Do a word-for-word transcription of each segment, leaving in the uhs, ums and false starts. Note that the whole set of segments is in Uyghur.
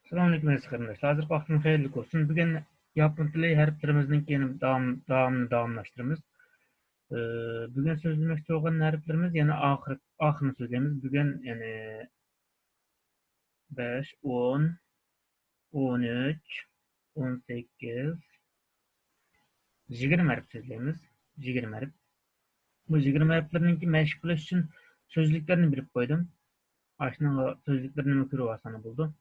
ئەسسالامۇئەلەيكۇم، ئەزىز قېرىنداشلار. ھازىرقى ۋاقتىمىز خەيرلىك بولسۇن. بۈگۈن ياپون تىلى ھەرپلىرىمىزنىڭ كېيىن داۋام-، داۋامىنى داۋاملاشتۇرىمىز. ئى، بۈگۈن سۆزلىمەكچى بولغان ھەرپلىرىمىز يەنە ئاخىر، ئاخىرىنى سۆزلەيمىز. بۈگۈن يەنى بەش، ئون، ئون ئۈچ، ئون سەككىز، يىگىرمە ھەرپ سۆزلەيمىز. يىگىرمە ھەرپ. بۇ يىگىرمە ھەرپلىرىنىڭكى مەشىق قىلىش ئۈچۈن سۆزلۈكلەرنى بېرىپ قويدۇم. ئاشۇنىڭغا سۆزلۈكلىرىنى كۆرۈۋالساڭلار بولىدۇ.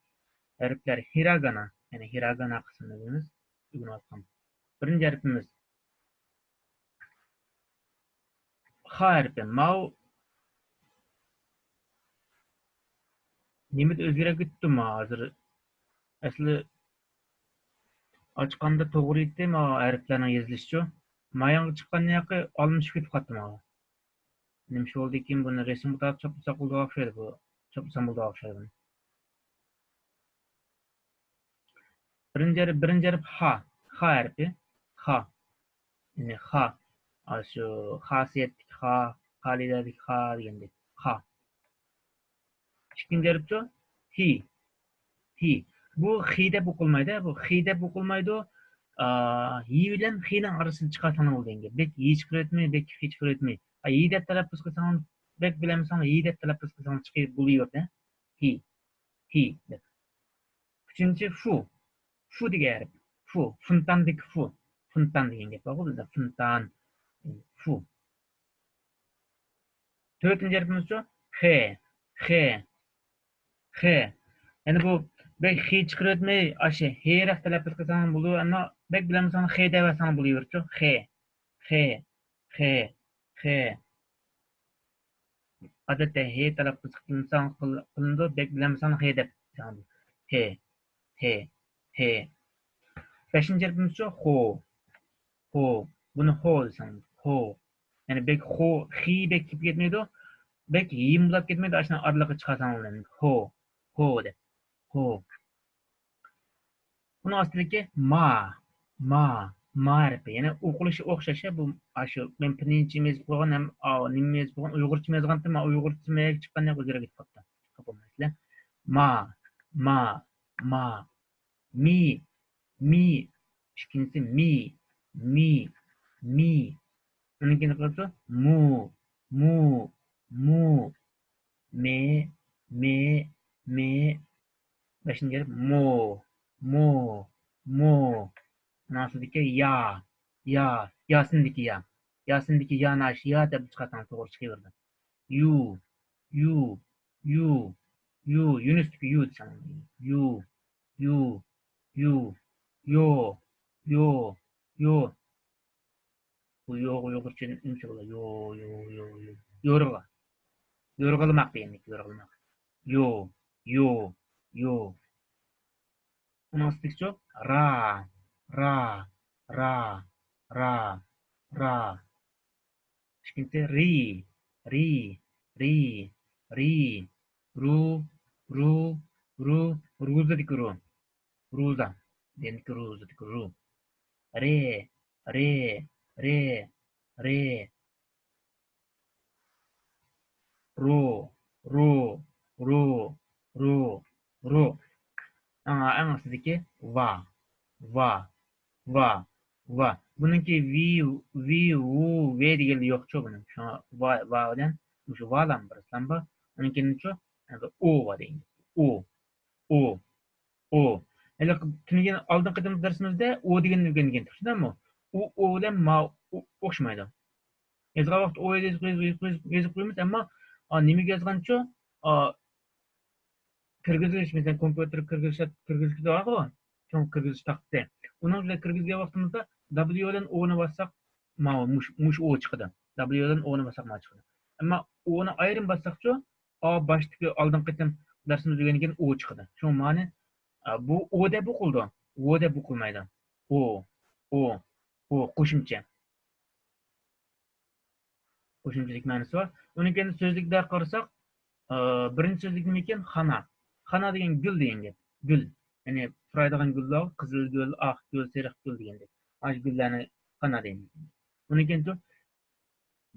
ھەرپلەر ھىراگانا، يەنى ھىراگانا قىسمىنى بىلىمىز. ئۆگىنىۋاتقان. بىرىنچى ھەرپىمىز خا ھەرپى. ماۋۇ نېمىدە ئۆزگىرىپ كېتىپتۇ ما ھازىر؟ ئەسلى ئاچقاندا توغرا ئىدى ما ھەرپلەرنىڭ يېزىلىشىچۇ. ماياڭغا چىققان ياقى ئالمىشىپ كېتىپ قاپتۇ ماۋۇ. نېمە ئىش بولدىكىن بۇنى رەسىم قىلىپ چاپلىساق بولىدىغان ئوخشايدۇ بۇ. چاپلىسام بولىدىغان ئوخشايدۇ بۇنى. بىرىنچى ھەرپ، بىرىنچى ھەرپ خا. خا ھەرپى. خا. يەنى خا. ئاشۇ خاسىيەتلىك خا، خالىدەدىكى خا دېگەندەك. خا. ئىككىنچى ھەرپچۇ؟ ھى. ھى. بۇ خى دەپ ئوقۇلمايدۇ. بۇ خى دەپ ئوقۇلمايدۇ. ئا، ھى بىلەن خىنىڭ ئارىسىدا چىقارساڭلار بولىدۇ دېگەن گەپ. بەك ھى چىقىرىۋەتمەي، بەك خى چىقىرىۋەتمەي. ئا، ھى دەپ تەلەپپۇز قىلساڭ، بەك بىلەمسەڭ، ھى دەپ تەلەپپۇز قىلساڭ چىقىپ بولۇۋېرىدۇ. ھى. ھى دەپ. ئۈچىنچى فۇ. فۇ دېگەن ھەرپ. فۇ. فۇنتاندىكى فۇ. فۇنتان دېگەن گەپ بارغۇ بىزدە. فۇنتان. فۇ. تۆتىنچى ھەرپىمىزچۇ؟ خې. خې. خې. يەنى بۇ بەك خې چىقىرىۋەتمەي، ئاشۇ ھېرەك تەلەپپۇز قىلساڭ بولىدۇ، ئەمما بەك بىلەلمىسەڭ خې دەۋەرسەڭ بولۇۋېرىدۇ. خې. خې. خې. خې. ئادەتتە ھې تەلەپپۇز قىلساڭ قىل-، قىلىنىدۇ، بەك بىلەلمىسەڭ ھې دەپ. ھې. ھې. ھې. بەشىنچى ھەرپىمىزچۇ؟ خو. خو. بۇنى خو دېسەڭ. خو. يەنى بەك خو، خى بەك كېلىپ كەتمەيدۇ. بەك ھىم بولاپ كەتمەيدۇ. ئاشۇنى ئارىلىققا چىقارساڭ بولىدۇ. خو. خو دەپ. خو. ئۇنىڭ ئاستىدىكى ما. ما. ما ھەرپى. يەنە ئوقۇلۇشى ئوخشاش. بۇ، ئاشۇ، مەن پىنيىنچىمۇ يېزىپ قويغان، ھەم، ئا، نېمىمۇ يېزىپ قويغان، ئۇيغۇرچىمۇ يازغانتىم، ئۇيغۇرچىسىمۇ چىققان ياق ئۆزگىرىپ كېتىپ قاپتۇ. ما. ما. ما. مى. مى. ئىككىنچىسى مى. مى. مى. ئۇنىڭ كېيىن قالسا مۇ. مۇ. مۇ. مې. مې. مې. بەشىنچى ھەرپ مو. مو. مو. ئۇنىڭ ئاستىدىكى يا. يا. ياسىندىكى يا. ياسىندىكى يانى ئاشۇ يا دەپ چىقارساڭ توغرا چىقىۋېرىدۇ. يۇ. يۇ. يۇ. يۇ. يۇنۇستىكى يۇ دېسەڭ. يۇ. يۇ. يۇ. يو. يو. يو. بۇ يوغا ئۇيغۇرچە نېمىسى بولار؟ يو، يو، يو، يو. يورغا. يورغىلىماق دېگەنلىك، يورغىلىماق. يو، يو، يو. ئۇنىڭ ئاستىدىكىچۇ؟ را، را، را، را، را. ئىككىنچى رى، رى، رى، رى. رۇ، رۇ، رۇ. روزىدىكى رۇ. روزا. دېگەندىكى روزىدىكى رۇ. رې، رې، رې، رې. رۇ، رۇ، رۇ، رۇ، رۇ. ئەڭ، ئەڭ ئاستىدىكى ۋا، ۋا، ۋا، ۋا. بۇنىڭكى ۋى، ۋى، ۋۇ، ۋې دېگەنلەر يوقچۇ بۇنىڭ. شۇڭا ۋا، ۋا بىلەن مۇشۇ ۋالام بىر سان بار. ئۇنىڭ كېيىنچۇ، ئۇ بار دېگەن. ئۇ. ئۇ. ئۇ. ھېلىقى تۈنۈگۈن ئالدىنقى قېتىملىق دەرسىمىزدە ئۇ دېگەننى ئۆگەنگەن، تۇشتىڭىزمۇ؟ ئۇ، ئۇ بىلەن ما ئۇ ئوخشىمايدۇ. يازغان ۋاقىتتا ئۇ يېزىپ، يېزىپ، يېزىپ، يېزىپ قويىمىز، ئەمما، ئا، نېمىگە يازغانچۇ؟ ئا، كىرگۈزگۈچ، مەسىلەن، كومپيۇتېر كىرگۈزۈش، كىرگۈزگۈچ بارغۇ، چوڭ كىرگۈزۈش تاختىسى. ئۇنىڭ بىلەن كىرگۈزگەن ۋاقتىمىزدا دابليۇ بىلەن ئونى باسساق، ماۋۇ مۇش-، مۇشۇ ئۇ چىقىدۇ. دابليۇ بىلەن ئونى باسساق، مانا چىقىدۇ. ئەمما ئونى ئايرىم باسساقچۇ، ئا، باشتىكى ئالدىنقى قېتىم دەرسىمىزدە ئۆگەنگەن ئۇ چىقىدۇ. شۇڭا مانى، ئا، بۇ ئۇ دەپ ئوقۇلىدۇ. ۋۇ دەپ ئوقۇلمايدۇ. ئۇ، ئۇ، ئۇ، قوشۇمچە. قوشۇمچىلىك مەنىسى بار. ئۇنىڭ كېيىن سۆزلۈكتە قارىساق، ئا، بىرىنچى سۆزلۈك نېمىكەن؟ خانا. خانا دېگەن گۈل دېگەن گەپ. گۈل. يەنى پۇرايدىغان گۈللەر، قىزىل گۈل، ئاق گۈل، سېرىق گۈل دېگەندەك. ئاشۇ گۈللەرنى خانا دەيمىز. ئۇنىڭ كېيىن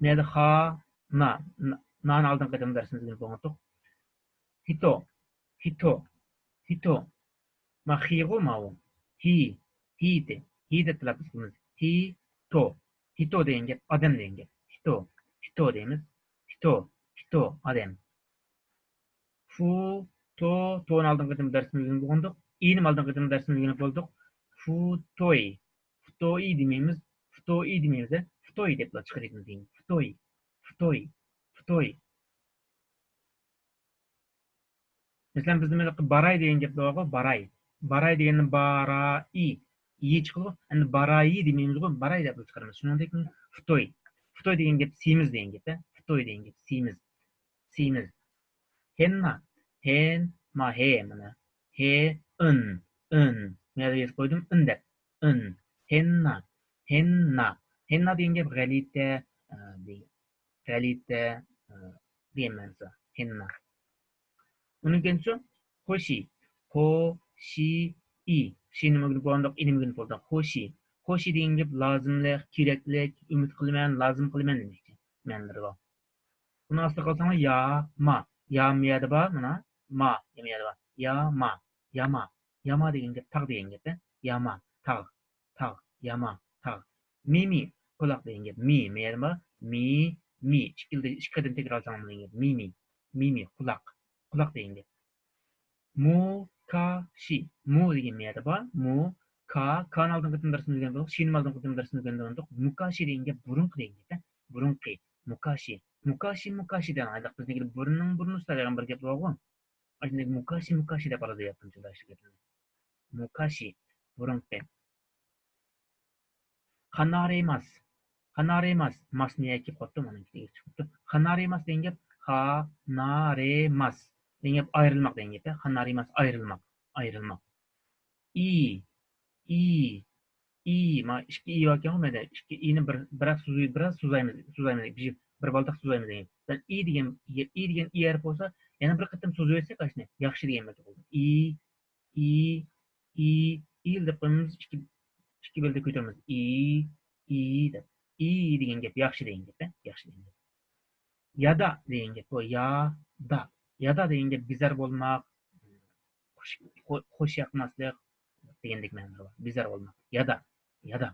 نەدە خا، نا، نا-، نانى ئالدىنقى قېتىم دەرسىمىزدە ئۆگىنىپ بولغانتۇق. ھىتو، ھىتو، ھىتو. ما خىغۇ ماۋۇ. ھى، ھى دە، ھى دەپ تەلەپپۇز قىلىمىز. ھى، تو. ھىتو دېگەن گەپ ئادەم دېگەن گەپ. ھىتو، ھىتو دەيمىز. ھىتو، ھىتو ئادەم. فۇ، تو، تونى ئالدىنقى قېتىم دەرسىمىزدە ئۆگىنىپ بولغانىدۇق. ئىنىمۇ ئالدىنقى قېتىم دەرسىمىزدە ئۆگىنىپ بولدۇق. فۇتوي. فۇتوئى دېمەيمىز. فۇتوئى دېمەيمىز. فۇتوي دەپلا چىقىرىمىز دېگەن. فۇتوي. فۇتوي. فۇتوي. مەسىلەن، بىزدە مۇنداق باراي دېگەن گەپ بارغۇ، باراي. باراي دېگەندىن باراي. يى چىقىدۇ. ئەمدى بارايى دېمەيمىزغۇ، باراي دەپ چىقىرىمىز. شۇنىڭدەك فۇتوي. فۇتوي دېگەن گەپ سېمىز دېگەن گەپ، ھە؟ فۇتوي دېگەن گەپ سېمىز. سېمىز. ھېننا. ھېن، ما ھې، مانا. ھې، ئىن، ئىن. مەن يېزىپ قويدۇم، ئىن دەپ. ئىن. ھېننا. ھېننا. ھېننا دېگەن گەپ غەلىتە، ئە، دېگەن. غەلىتە، ئە، دېگەن مەنىسى. ھېننا. ئۇنىڭ كېيىنچۇ؟ خوشى. خو، شى، ئى. شىنىمۇ ئۆگىنىپ بولغاندۇق، ئىنىمۇ ئۆگىنىپ بولدۇق. خوشى. خوشى دېگەن گەپ لازىملىق، كېرەكلىك، ئۈمىد قىلىمەن، لازىم قىلىمەن دېمەكچى. مەنىلىرى بار. ئۇنىڭ ئاستىغا قالساڭلار، يا، ما. يا مۇ يەردە بار، مانا. ما، يا مۇ يەردە بار. يا، ما. ياما. ياما دېگەن گەپ تاغ دېگەن گەپ، ھە؟ ياما، تاغ. تاغ، ياما، تاغ. مىمى، قۇلاق دېگەن گەپ. مى، مى يەردە بار. مى، مى. ئىككى، ئىككى قېتىم تەكرارلىساڭ دېگەن گەپ. مىمى، مىمى، قۇلاق. قۇلاق دېگەن گەپ. مۇكاشى. مۇ دېگەن مۇ يەردە بار. مۇ، كا، كانى ئالدىنقى قېتىم دەرسىمىزدە ئۆگەندۇق. شىنىمۇ ئالدىنقى قېتىم دەرسىمىزدە ئۆگەندۇق. مۇكاشى دېگەن گەپ بۇرۇنقى دېگەن گەپ، ھە؟ بۇرۇنقى. مۇكاشى. مۇكاشى، مۇكاشى دەڭ. ھېلىقى بىزنىڭكىدە بۇرنىنىڭ بۇرنى ئۇستا دېگەن بىر گەپ بارغۇ. ئاشۇنداق مۇكاشى، مۇكاشى دەپ ئالىدۇ ياپونچىدا ئاشۇ گەپنى. مۇكاشى، بۇرۇنقى. خانارېماس. خانارېماس. ماسنى يەكىپ قويۇپتۇ، مانا ئىككى چىقىپتۇ. خانارېماس دېگەن گەپ، خانارېماس دېگەن گەپ ئايرىلماق دېگەن گەپ. خانارېماس، ئايرىلماق، ئايرىلماق. ئى، ئى، ئى، ما ئىككى ئى باركەنغۇ مەندە. ئىككى ئىنى بىر، بىراز سوزۇي-، بىراز سوزايمىز، سوزايمىز. بىر، بىر بالداق سوزايمىز دېگەن. ئى دېگەن، ئى دېگەن ئى ھەرپى بولسا، يەنە بىر قېتىم سوزۇۋەتسەك ئاشۇنى، ياخشى دېگەن مەنىدە بولىدۇ. ئى، ئى، ئى دەپ قويىمىز، ئىككى، ئىككى بەلدە كۆتۈرىمىز. ئى، ئى دەپ. ئى دېگەن گەپ ياخشى دېگەن گەپ، ھە؟ ياخشى دېگەن گەپ. يادا دېگەن گەپ بۇ، يادا. يادا دېگەن گەپ بىزار بولماق، خۇش، خۇ-، خۇش ياقماسلىق دېگەندەك مەنىلەر بار. بىزار بولماق. يادا، يادا.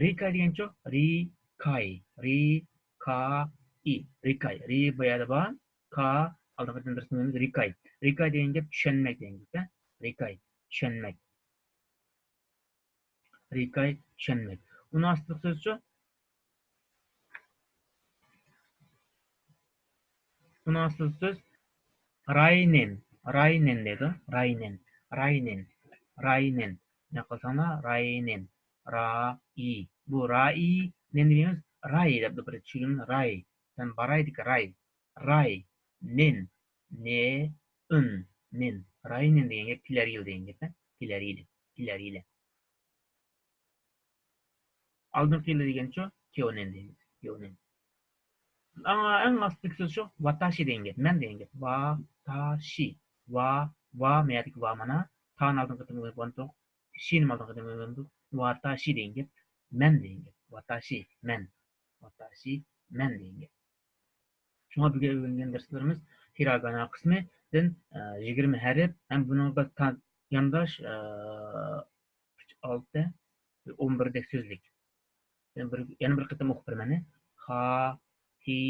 رىكاي دېگەنچۇ؟ رىكاي، رىكائى. رىكاي. رى بۇ يەردە بار. كا، ئالدىنقى قېتىم دەرسىمىز رىكاي. رىكاي دېگەن گەپ چۈشەنمەك دېگەن گەپ، ھە؟ رىكاي، چۈشەنمەك. رىكاي، چۈشەنمەك. ئۇنىڭ ئاستىدىكى سۆزچۇ؟ ئۇنىڭ ئاستىدىكى سۆز راينېن. راينېن دەيدۇ. راينېن. راينېن. راينېن. نە قىلساڭلار؟ راينېن. رائى. بۇ رائى نېن دېمەيمىز. راي دەپ بىر چۈشۈرۈم. راي. سەن بارايدىكى راي. راي. نېن. نې، ئۈن. نېن. راينېن دېگەن گەپ كېلەر يىل دېگەن گەپ، ھە؟ كېلەر يىلى. كېلەر يىلى. ئالدىنقى يىلى دېگەنچۇ؟ كيونېن دېگەن. كيونېن. ئەڭ، ئەڭ ئاستىدىكى سۆز شۇ، ۋاتاشى دېگەن گەپ، مەن دېگەن گەپ. ۋاتاشى. ۋا، ۋا، مەيەدىكى ۋا مانا. تانى ئالدىنقى قېتىم ئۆگەندۇق. شىنى ئالدىنقى قېتىم ئۆگەندۇق. ۋاتاشى دېگەن گەپ، مەن دېگەن گەپ. ۋاتاشى، مەن. ۋاتاشى، مەن دېگەن گەپ. شۇڭا بۈگۈن ئۆگەنگەن دەرسلىرىمىز ھىراگانا قىسمىدىن، ئە، يىگىرمە ھەرپ ھەم بۇنىڭغا تا-، يانداش، ئە، ئۈچ، ئالتە، ئون بىردەك سۆزلۈك. يەنە بىر، يەنە بىر قېتىم ئوقۇپ بېرىمەن. خا، ھى،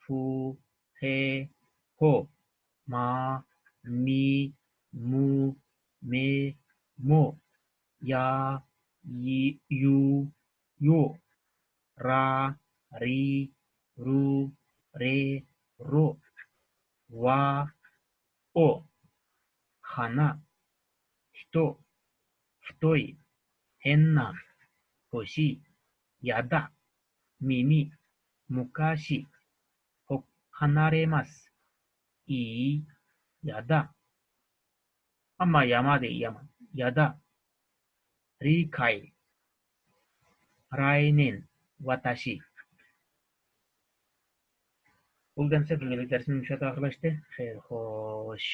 فۇ، خې، ھو، ما، مى، مۇ، مې، مو، يا، يى، يۇ، يۇ، را، رى، رۇ، رې، رۇ، ۋا، ئو، خانا، ھىتو، فۇتوي، ھېننا، كوشى، يادا، مىمى، مۇكاشى، ھوك-، خانارېماس، ئى، يادا. ئەمما ياما دەي، ياما. يادا. رىكاي. راينېن. ۋاتاشى. بولدى ئەمىسە، بۈگۈنلۈك دەرسىمىز مۇشۇ يەردە ئاخىرلاشتى. خەير، خوش.